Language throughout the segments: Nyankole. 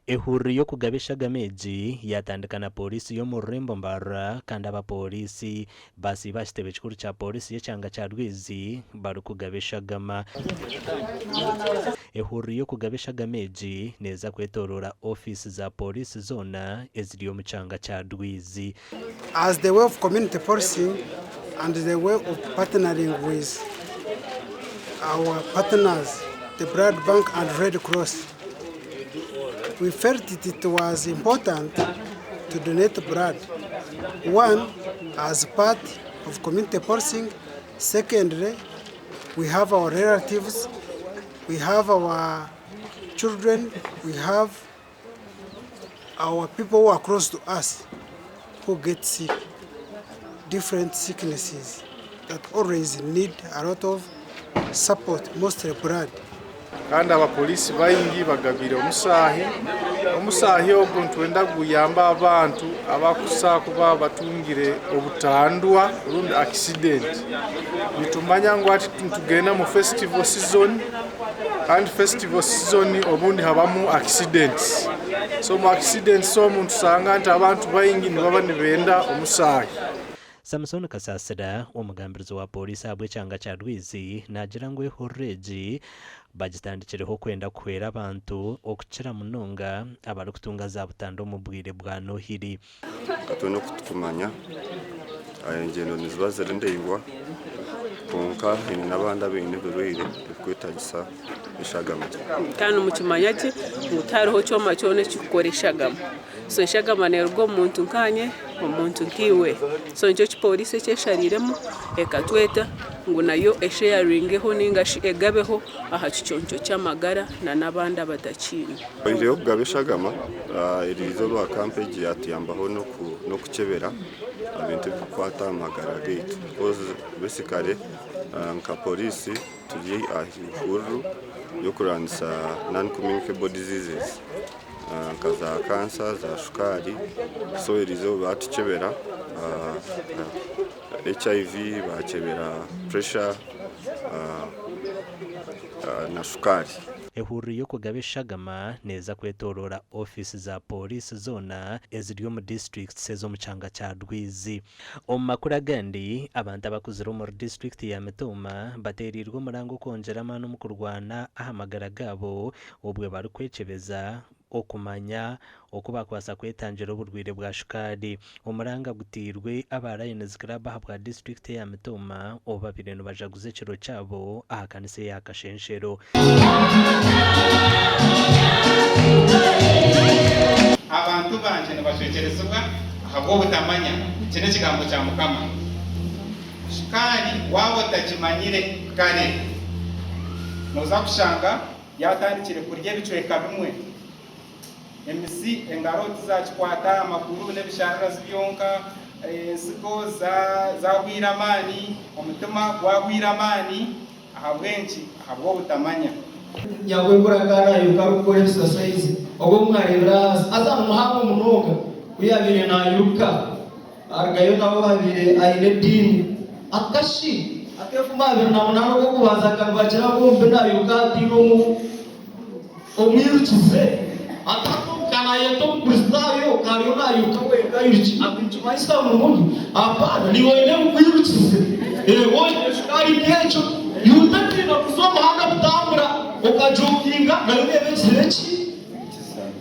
Ehururu y'okugaba eshagama egi yaatandika na Pooriisi y'omu rurembo Mbarara kandi abapooriisi baasiiba aha kitebe kikuru kya Pooriisi y'ekyanga kya Rwizi barikugaba eshagama. Ehururu y'okugaba eshagama egi neeza kwetooroora ofiisi za Pooriisi zoona eziri omu kyanga kya Rwizi. As the way of community policing and the way of partnering with our partners the blood bank and red cross we felt it was important to donate blood one as part of community policing secondly we have our relatives we have our children we have our people who are close to us who get sick different sicknesses that always need a lot of support mostly blood. Kandi abapoliisi baingi bagabiire omusaahi. Omusaahi ogu nitwenda guyambe abantu abakusa kuba batungire obutandwa rundi accident. Nitumanya ngu hati nitugenda omu festival season kandi festival season obundi habamu accidents. So omu accidents omu nitusanga nti abantu baingi nibaba nibenda omusaahi. Samson Kasasira, omugambirizi wa Pooriisi ahabw'ekyanga kya Rwizi naagira ngu ehururu egi bagitandikireho kwenda kuhwera abantu okukira munonga abarikutunga za butandu omu bwire bwa Nohiri. Ka twine oku tukumanya, engyendo niziba ziri ndaingwa kwonka haine n'abandi abaine ebirwaire ebirikwetaagisa eshagama. Kandi nimukimanya gye ngu tihariho kyoma kyona ekirikukora eshagama. So eshagama neeruga omu muntu nkaanye, omu muntu nkaiwe. So nikyo eki pooriisi eki eshariiremu ekatweta ngu nayo esheyaringeho nainga shi egabeho aha kiconco ky'amagara n'abandi abatakiine. Oyihireho okugaba eshagama, eri izooba kampa egi yatuyambaho n'okukyebera ebintu ebirikukwata aha magara gaitu because basically nka pooriisi turi aha ihuriro ry'okurwanisa non communicable diseases nka za kansa, za shukaari so eri izooba batukyebera HIV, bakyebera pressure na shukaari. Ehururu y'okugaba eshagama neeza kwetooroora ofiisi za Pooriisi zoona eziri omu disiturikiti ez'omu kyanga kya Rwizi. Omu makuru agandi, abantu abakuzire omuri disiturikiti ya Mitooma bateereirwe omuranga okwongyera amaani omu kurwana aha magara gaabo obwe barikwekyebeza okumanya oku baakubaasa kwetangira oburwaire bwa shukaari. Omuranga guteirwe aba Lions Club ahabwa disiturikiti eya Mitooma obu babaire nibajaguza ekiro kyabo aha kanisa eya Kashenshero. Abantu bangye nibacwekyerezibwa ahabw'obutamanya. Eki n'ekigambo kya Mukama. Shukaari waaba otagimanyire kare, nooza kushanga yaatandikire kurya ebicweka bimwe. Emitsi, engaro tizakikwata, amaguru n'ebishararazi byonka, ensigo zahweire amaani, omutima gwahweire amaani. Ahabw'enki? Ahabw'obutamanya. Nyakwekora akaba nairuka arikukora ebisasayizi. Ogwo obu mwareebire ahaasi haza ni muhango munonga. Ku yaabaire nairuka arugayo nawe owaabaire aine ediini. Akashi ak'enfuma 28 ogw'okubanza akanibagira ngu omubi nairuka ataine omwirukize. Atatuuka naayeta Omukristaayo ka ariyo nairuka wenka airukye. Ati nikimanyisa ngu mubi? Apaana, niiwe oine ebikwirukize. Eego oine shukaari nk'ekyo. Iwe otatiina kuza omu muhanda kutambura okajoginga nayo neeba egizire ki?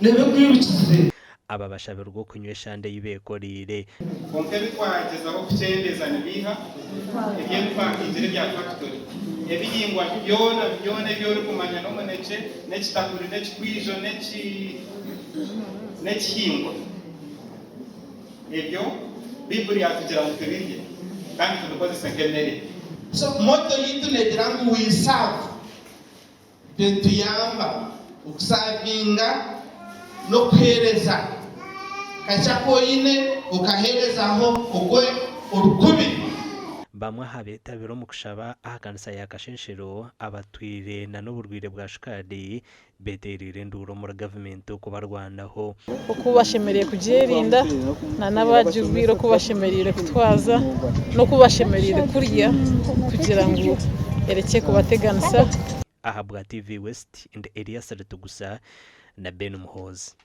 Neeba ekwirukize. Aba bashabirwe okunywa eshande ei beekoreire. Kwonka ebi twagyezaho kukyendeeza nibiiha? Eby'ebipakingire ebya fakitori. Ebihingwa byona byona ebi orikumanya n'omunekye, n'ekitakuri, n'ekikwijo, n'eki n'ekihingwa. Ebyo Baiburi yaatugira ngu tubirye kandi tubikozese nk'emere. So motto yaitu negira ngu we serve. Nituyamba okusavinga n'okuheereza. Kakye aku oine okaheerezaho ogwo orikubi. Bamwe aha beetabire omu kushaba aha kanisa ya Kashenshero abatwire na n'oburwaire bwa shukaari beteereire enduuru omuri gavumenti okubarwanaho. Oku bashemereire kugyerinda na n'abagirwaire oku bashemereire kutwaza n'oku bashemereire kurya kugira ngu erekye kubateganisa. Ahabwa TV West, ndi Elias Ritugusa na Ben Muhoozi.